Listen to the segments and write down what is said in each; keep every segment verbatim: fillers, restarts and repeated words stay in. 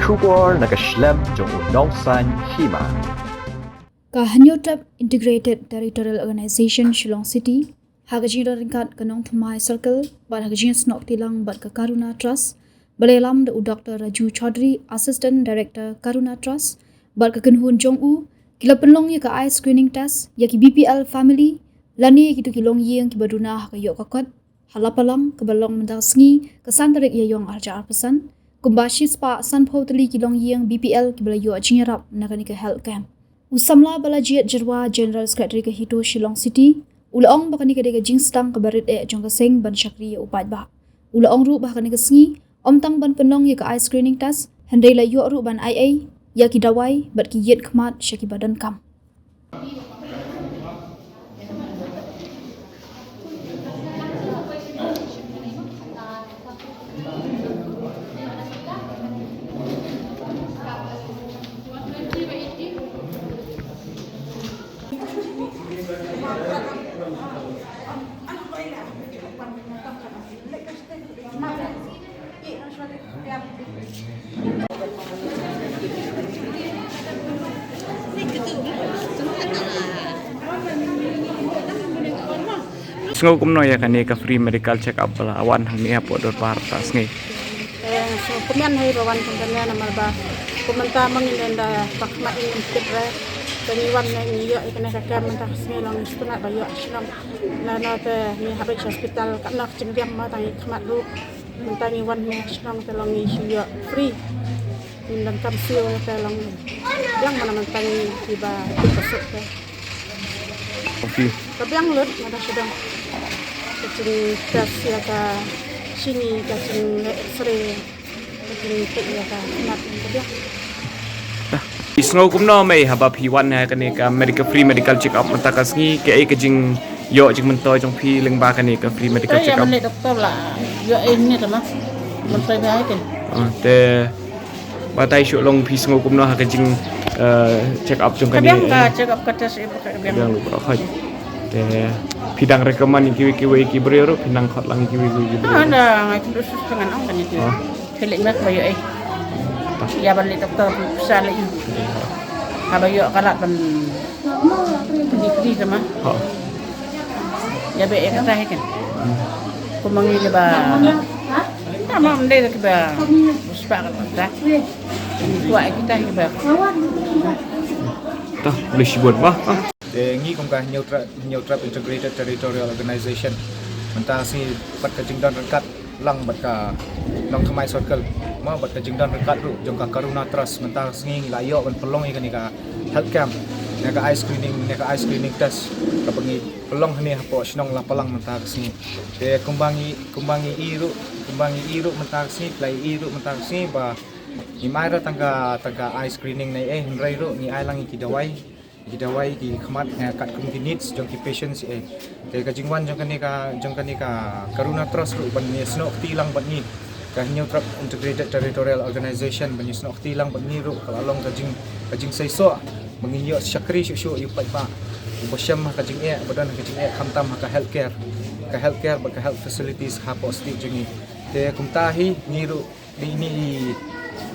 Khubor na ka shlem jong u Nongsaiñ Hima. Ka Hynñiewtrep Integrated Territorial Organization Shillong City, ha ka jingdon ryngkat ka Nongthymmai Circle bad ha ka jingsnoh kti lang bad ka Karuna Trust, ba la ïalam da u Doctor Raju Chaudhary, Assistant Director, Karuna Trust, bad ka kynhun jong u, ki la pynlong ïa ka eye screening test ïa ki B P L family lane ïa kito ki longïing kiba duna ha ka ïoh ka kot ha Lapalang, kaba long mynta ka sngi ka san tarik Ïaïong arhajar arphew san, kumba shispah sanphew tylli ki longïing B P L kiba la ïoh jingïarap na kane ka health camp. U samla Balajied Jyrwa, General Secretary ka HITO Shillong City, u la ong ba kane ka dei ka jingsdang kaba rit eh jong ka seng ban shakri ïa u paidbah. U la ong ruh ba ha kane ka sngi ym tang ban pynlong ïa ka eye screening test, hynrei la ïoh ruh ban ai ei ïa ki dawai bad ki ïit khmat sha kiba donkam. Sngew kumno ïa kane ka free medical check up ba la wan hangne hapoh dorbar mynta ka sngi? Eh, sngew kumne hi ba wan kumne namar ba kumta ma ngin da ba khmat ngin tip re. Te ngi wan ne ngi ïoh ïa kane ka kem mynta ka sngi long ngi sngewtynnat ba ïoh shnong. Lano te ngi hap ïa hospital katno ka jingbiang ma tang ïa khmat ruh. Mynta ngi wan ne shnong te long ngi shu ïoh free. Ngim donkam siew te long biang mana mynta ngi kiba tip ba suk te. Ka biang lut mynta shu dang. Ka jingtest ïa ka shini, ka jingleh X-ray. Ka jingtip ïa ka khmat ka biang. Phi sngew kumno mei haba phi wan ha kane ka medical, free medical check up mynta ka sngi, kaei ka jingïoh jingmyntoi jong phi lyngba kane ka free medical check up? Ban leit doktor la ïoh ei ne tama. Myntoi ba hai ken. Ah, te batai shuh long phi sngew kumno ha ka jing, eh, check up jong kane? Ka biang ka check up ka test ei ba ka biang. Biang lu ba khoi. Te phi dang recommend ïa kiwei kiwei ki briew ruh, phi nang khot lang ïa kiwei kiwei ki briew? Ah, da ngai tu sus ngan ong kane ki. Ah. Phi leit meh ba ïoh ei. Ïa ban leit doktor pisa lei. Haba ïoh ka lad ban pynïaid tama. Ha. Ïa ba ei kata hi ken. Kumba ngi ba. Tama ym dei kiba. Uspa ka ta. Kwah kita kiba. Ta, boleh shibun bah. Ha. Te ngi kum ka Hynñiewtrep, Hynñiewtrep Integrated Territorial Organization, mynta ka sngi bad ka jingdon ryngkat lang bad ka Nongthymmai Circle, ma bad ka jingdon ryngkat ruh jong ka Karuna Trust, mynta ka sngi ngi la ïoh ban pynlong ïa kane ka health camp, ne ka eye screening, ne ka eye screening test, kaba ngi pynlong hangne hapoh shnong Lapalang mynta ka sngi. Te kumba ngi, kumba ngi i ruh, kumba ngi i ruh mynta ka sngi, phi la i ruh mynta ka sngi ba ngim ai ruh tang ka, tang ka eye screening ne ei, hynrei ruh ngi ai lang ïa ki dawai. Ki dawai ki khmat, eh, katkum ki needs jong ki patients, eh. Te ka jingwan jong kane ka, jong kane ka Karuna Trust ruh ban ïasnoh kti lang bad ngi, ka Hynñiewtrep Integrated Territorial Organization, ban ïasnoh kti lang bad ngi ruh ka la long ka jing, ka jingseisoh ba ngin ïoh shakri shuh shuh ïa u paidbah uba shem ha ka jingeh, ba don ha ka jingeh khamtam ha ka healthcare, ka healthcare bad ka health facilities hapoh state jong ngi. Te kumta hi ngi ruh Ni ini i,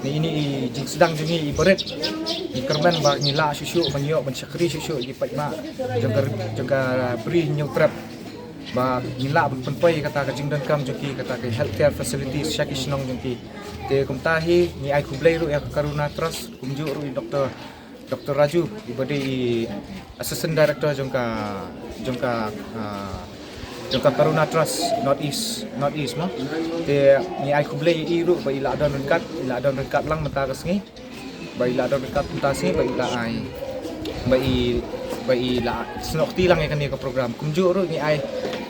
ni ini i jingsdang jong ngi i barit. Ngi kyrmen ba ngi lah shuh shuh ban ïoh ban shakri shuh shuh ïa ki paidbah jong ka, jong ka Bri Hynñiewtrep. Ba ngin lah ban pynpoi kata ka jingdonkam jong ki, kata ka healthcare facilities sha ki shnong jong ki. Te kumta hi ngi ai khublei ruh ïa ka Karuna Trust, kumjuh ruh ïa Doktor Doktor Raju, iba dei i Assistant Director jong ka, jong ka, ah, jong ka Karuna Trust North East, North East mo. Te ngi ai khublei ïa i ruh ba i la don ryngkat, i la don ryngkat lang mynta ka sngi. Ba i la don ryngkat mynta ka sngi, ba i la ai, ba i, ba i la snoh kti lang ïa kane ka program. Kumjuh ruh ngi ai,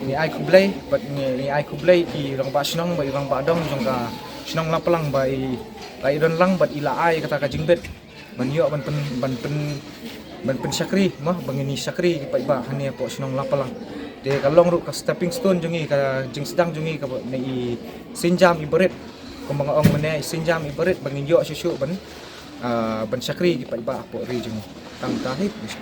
ngi ai khublei, bad ngi, ngi ai khublei ki rangbah shnong, ba i rangbah dong jong ka shnong Lapalang, ba i la i don lang bad i la ai kata ka jingbit ban ïoh ban pyn, ban pyn, ban pynshakri mo, ba ngin ïa shakri ki paidbah hangne hapoh shnong Lapalang. Te ka long ruh ka stepping stone jong ngi, ka jingsdang jong ngi, kaba ne i sienjam i barit. Kumba nga ong mynne, i sienjam i barit ba ngin ïoh shuh shuh ban, ah, ban shakri ki paidbah hapoh ri jong ngi. Tang kata hi, puji.